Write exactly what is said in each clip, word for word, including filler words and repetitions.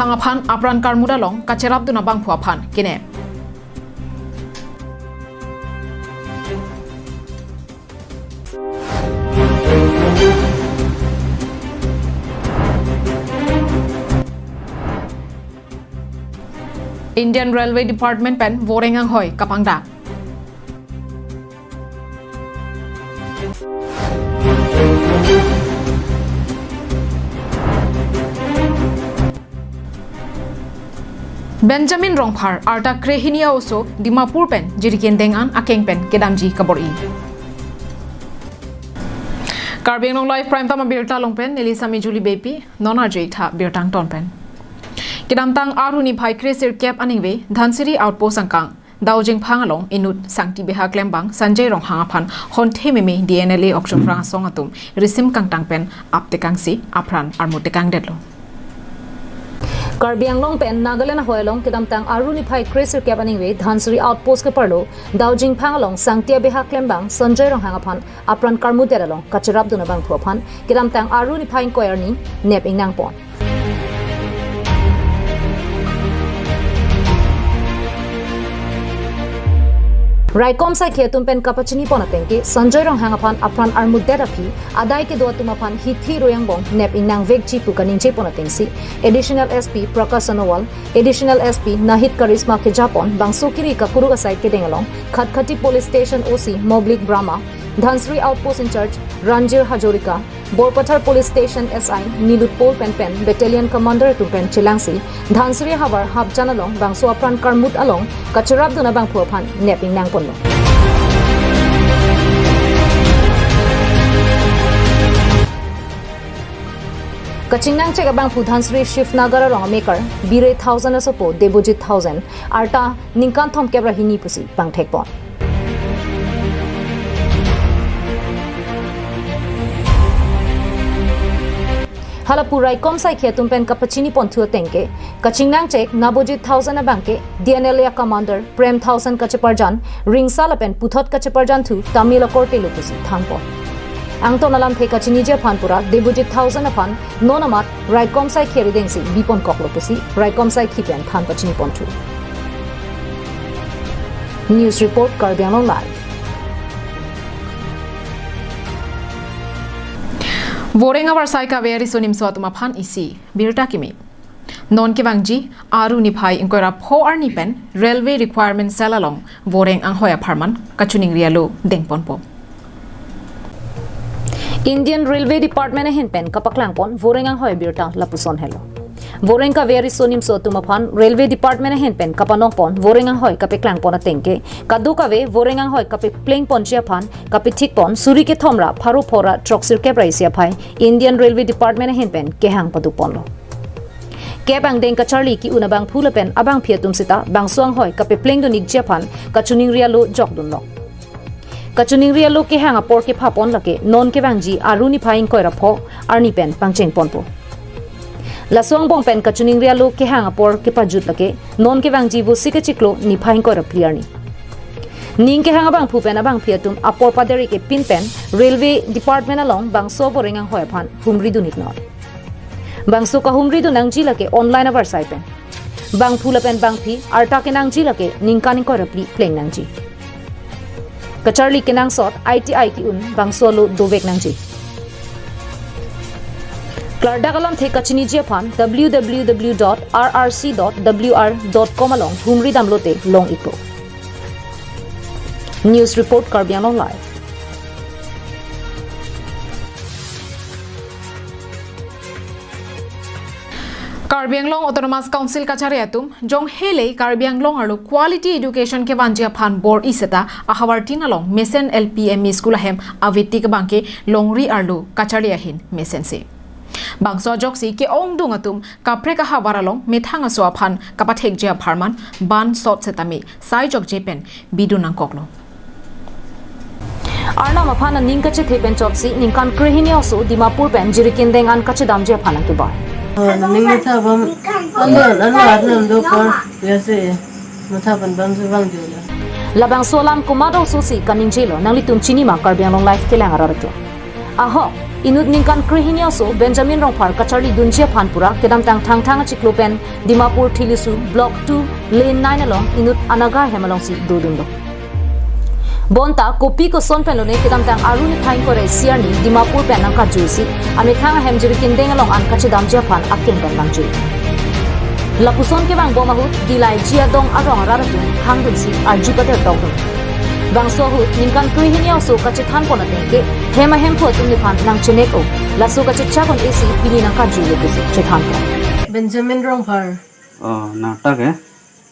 Hang aphan apran karmut along kacherapdun abangphu aphan kenep. Indian Railway Department pen voreng anghoi kapangdak. Benjamin Rongphar arta krehini a-oso Dimapur pen jirikin deng an akeng pen kedamji kabor-i. Karbi Anglong Live Prime Time abirta along pen neli Sami Julie Beypi, non arju-ik tha birta angton pen. Kedamtang Aru niphai kresirkep aningve Dhansiri Outpost angkang Daojingphang along inut sangti beha klembang Sanjay Ronghang aphan honthe meme D N L A okchungrang asong atum risim kangtang pen aptekangsi apran armut tekangdetlo. Karbi Anglong pen Nagaland ahoi along kedamtang Aru niphai kresirkep aningve Dhansiri Outpost keparlo Daojingphang along sangti abeha klembang Sanjay Ronghang aphan apran karmutdet along kacherapdun abangphu aphan kedamtang Aru niphai ingkoi arni nep ingnangpon. Raikom saikhi atum pen kapachinipon atengke Sanjay Ronghang aphan apran armutdet aphi adai kedo atum aphan hithi royang bong nep ingnangvekji pu kaningjepon atengsi Additional S P Prakash Sonowal, Additional S P Nahid Karishma kejapon bangso kiri kakuruk asai kedeng along Khatkhati Police Station O C Moblik Brahma, Dhansiri Outpost in-charge Ranjir Hazarika, Borpathar Police Station S I Nilutpol pen pen Battalion Commander atum pen chelangsi Dhansiri havar Hapjan along bangso apran karmut along kacherapdun abangphu aphan nep ingnangponlo. Kachingnangchek abangphu Dhansiri Shivnagar arong amekar Bire Thaosen asopo Debojit Thaosen arta ningkan thomkep ra hini pusi pangthekpon. Halapu raikom saikhi atum pen kapachinipon thu atengke, kachingnangchek Nabojit Thaosen abangke D N L A commander Prem Thaosen kacheparjan, ringsa lapen puthot kacheparjan thu Tamil akorte lo pusi thanpon. Angton alamthe kachiniji aphan pura Debojit Thaosen aphan non amat raikom saikhi aridengsi biponkoklo pusi raikom saikhi pen than pachinipon thu. News report, Karbi Anglong Live. Voreng avarsai kave ariso nimso atum aphan isi birta kimi. Non kevangji Aru niphai ingkoi ra pho arni pen Railway Requirement Cell along voreng anghoi apharman kachiningri alo dengponpo. Indian Railway Department ahin pen kapaklangpon voreng anghoi birta lapuson helo. Voreng kave ariso nimso atum aphan Railway Department ahin pen kapanongpon voreng anghoi kapeklangpon atengke, kadokave voreng anghoi kapeplengponji aphan kapethikpon suri kethom ra pharo pho ra throksirkep ra isi aphai Indian Railway Department ahin pen kehang paduponlo. Kep angdeng kacharli ki-un abangphu lapen abangpi atum seta bangso anghoi kapeplengdun-ikji aphan kachiningri alo jokdunlong. Kachiningri alo kehang apor kephapon lake non kevangji Aru niphai ingkoi ra pho arni pen pangchengponpo. Laso angbong pen kachiningri alo kehang apor kepajut lake non kevangji Vosik achiklo niphai ingkoi ra phli arni. Ning kehang abangphu pen abangpi atum apor pader-ik epin pen Railway Department along bangso voreng anghoi aphan humridun-iknon. Bangso kahumridun nangji lake online avarsai pen. Bangphu lapen bangpi arta kenangji lake ningkan ingkoi ra phli pleng nangji. Kacharli kenangsot I T I ki-un bangso alo dovek nangji. Klardak alamthe kachiniji aphan W W W dot R R C dot W R dot com along humri damlote long-ikpo. News report, Karbi Anglong Live. Karbi Anglong Autonomous Council kachari atum jong hele Karbi Anglong arlo quality education kevanji aphan bor-i seta ahavar tin along mesen L P M E school ahem avetik abangke longri arlo kacharli ahin mesense. Bangso ajoksi ke-ongdung atum kaprek ahavar along methang aso aphan kapathekji apharman ban sot setame sai jokje pen bidun nangkoklo. Arnam aphan aning kachethe pen chotsi ningkan krehini aso Dimapur pen jirikin deng an kachedamji aphan nangkebar. Oh, ning matha bam, ando, ando, arnam do por, ya se, matha pan bam se bang jula. Labangso alam komat aso si kaningjelo, nanglitum chinima Karbi Anglong Live kelang arat atum. Ahok, Inut ningkan krehini aso Benjamin Rongphar kacharli dunji aphan pura kedamtang Thangthang achiklo pen Dimapur Thilisu Block two Lane nine along inut anaga hem alongsi dodunlo. Bonta kopi koson pen lone kedamtang Aru niphai ingkoi ra isi arni Dimapur pen nangkarjuisi amethang ahem Jirikindeng along an kachedamji aphan akeng pen vangjuilo. Lapuson kevangbom ahut Dillai G adong arong arat atum hangdunsi arju kader tokdun. Bangso ahut ningkan krehini aso kachethanpon ateng ke hem ahemphu atum nephan nangchenek-o, laso kachechak un-esi pini nangkarjuilo pusi chethanpon. Benjamin Rongphar. Oh, nang tak eh?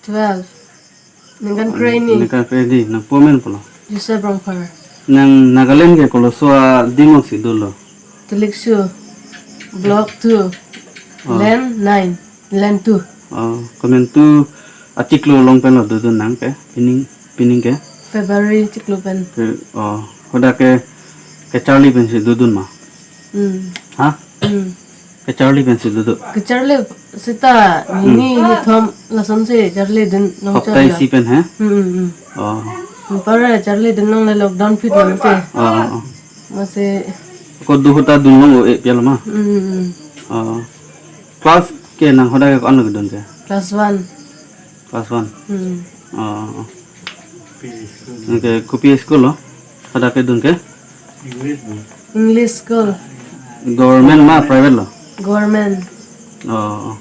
Twelve. Ningkan krehini. Ningkan krehini, nangpo men pulo? Joseph Rongphar. Nang Nagaland ke koloso adim alongsi dolo? Thilisu, Block two, Oh. Lane nine, Lane two. Oh, komantu achiklo along pen lo dodun nang ke, pining, pining ke? February chiklo pen. Ke, oh, hadak ke, kacharli pensi dodun ma? Hmm. Ha? Hmm. Kacharli pensi dodo? Kacharli seta nini Hmm. nithom lasonsi charlidun long Hopta charli. isi pen, ha? Hmm, hmm, hmm. Oh. Para charlidun longle lockdown phit longte. Oh, oh, oh. Masi Ko duhuta dunlong-o eh pial ma? Hmm, hmm, hmm. Oh. Class ke nang hadak ke ko-an lo kedun ke? Class one. Class one. Hmm. Oh, oh, oh. Oke, kopi school lo? Hadak kedun ke? English school. Government ma private lo? Government. Oh, oh.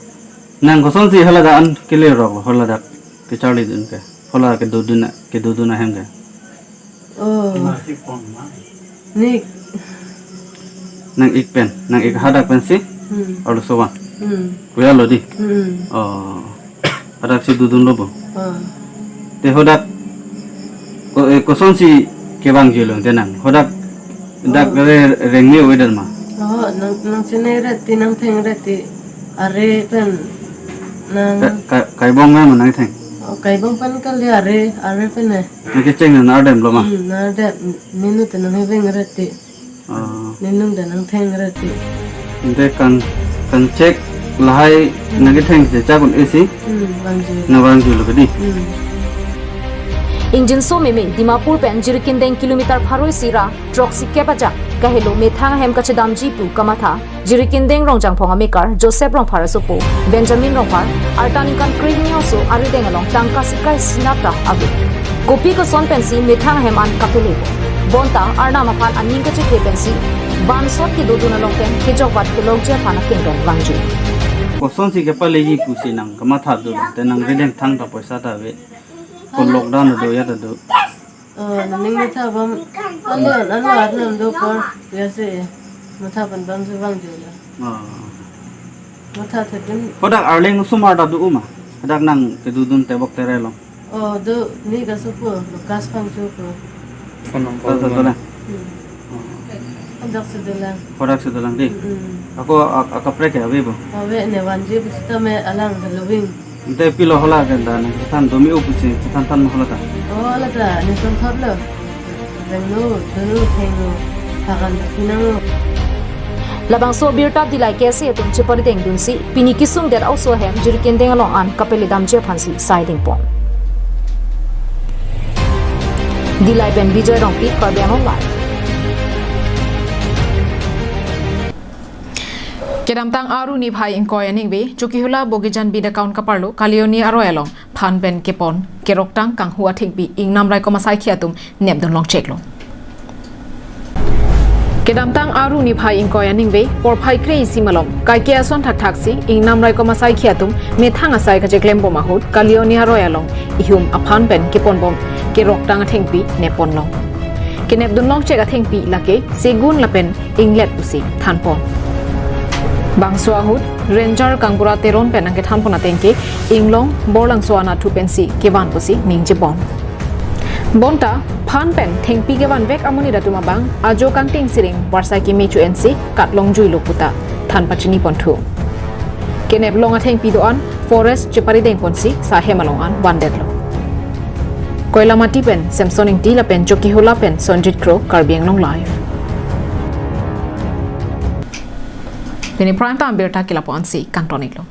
Nang kosonsi haladak an kele rok lo, haladak kacharlidun ke? Hala kedodun, kedodun ahem ke? Oh. Nik. Nang ik pen, nang ik hadak pensi? Hmm. Arloso van. Hmm. Kuya lo di? Hmm. Oh. Hadaksi dodunlo bo. Oh. Te hadak ko, eh, kosonsi kevangjuilo te nang? Hadak dak Oh. re, rengme-o-edetma? Oh, nang, nangchine reti, nangtheng reti. Are pen nang Ka, ka, kaibong me ma nangtheng? Oh, kaibong pen kali are, are pen eh. Nangkecheng na ardem lo ma? Hmm, na ardem, ninu te nangheveng reti. Ah. Ninung te nangtheng reti. Ante kang, kangchek lahai nangketheng chechak un-esi? Hmm, vangju. Nang vangjulo ke di? Hmm. Ingjinso meme Dimapur pen Jirikindeng kilometer pharo isi ra throksi kep ajak kahelo methang ahem kachedamji pu kamatha Jirikindeng Rongjangphong amekar Joseph Rongphar asopo Benjamin Rongphar, arta ningkan krehini aso arideng along tangka sikai sinat ta ave. Kopi koson pensi methang ahem an kapelebo? Bonta Arnam aphan aning kachethe pensi bansot kedodun along pen kejokvat kelokji aphan akeng pen vangju. Kosonsi kepaleji pusi nang kamatha do, te nang rideng thangta poisa ta ave. Ko lockdown do ya ta do. Oh, nangning matha bom. Alo, alo, Arnam do apor, ya se. Matha pen bangso vangjulo. Oh. Matha thepin. Hadak Arleng osomar ta do ma? Hadak nang kedodun tebok tere lo. Oh, do, ni kasopo, Lucas pangchopo. Phone number Lucas dolang. Hmm. Oh. Hadaksi dolang. Hadaksi dolang di? Mm-mm. Ako ak-, akaprek ke ave bo? Ave ne vanji pusita me alang halloween. Ante pilo hala ke da nang chethan do me-o pusi chethan than ma hala ta? Oh, hala ta, ne son thot lo. Rengno, dono, thengno, hakan ta pinangno. Labangso birta Dillai K S A atum cheparideng dunsi, pini kesung det aoso ahem Jirikindeng along an kapeledamji aphansi saidingpon. Dillai pen Bijoy Rongpi, Karbi Anglong Live. Kedamtang Aru niphai ingkoi aningve, Chokihola Bogijan Bida Account kaparlo Kalioni aroi along phan pen kepon keroktang kanghu athengpi ingnam raikom asaikhi atum nepdun longcheklo. Kedamtang Aru niphai ingkoi aningve porphai kre-isi malom kaike ason thakthaksi ingnam raikom asaikhi atum methang asai kacheklembom ahut Kalioni aroi along ihum aphan pen keponbom keroktang athengpi nepponlong. Kenepdun longchek athengpi lake segun lapen inglet pusi thanpon. Bangso ahut Ranger Kangbura Teron pen nangkethanpon ateng ke inglong Borlangso anatthu pensi kevan pusi ningjepon. Bonta phan pen thengpi kevanvek amonit atum abang ajo kangting siring varsai keme chu-ensi katlongjuilo puta than pachiniponthu. Keneplong athengpi do-an forest cheparidengponsi sahem along an vandetlo. Koilamati pen Samson Ingti lapen Chokihola pen Sonjit Kro, Karbi Anglong Live. Pini Prime Time birta ke lapu-ansi kangton-iklo.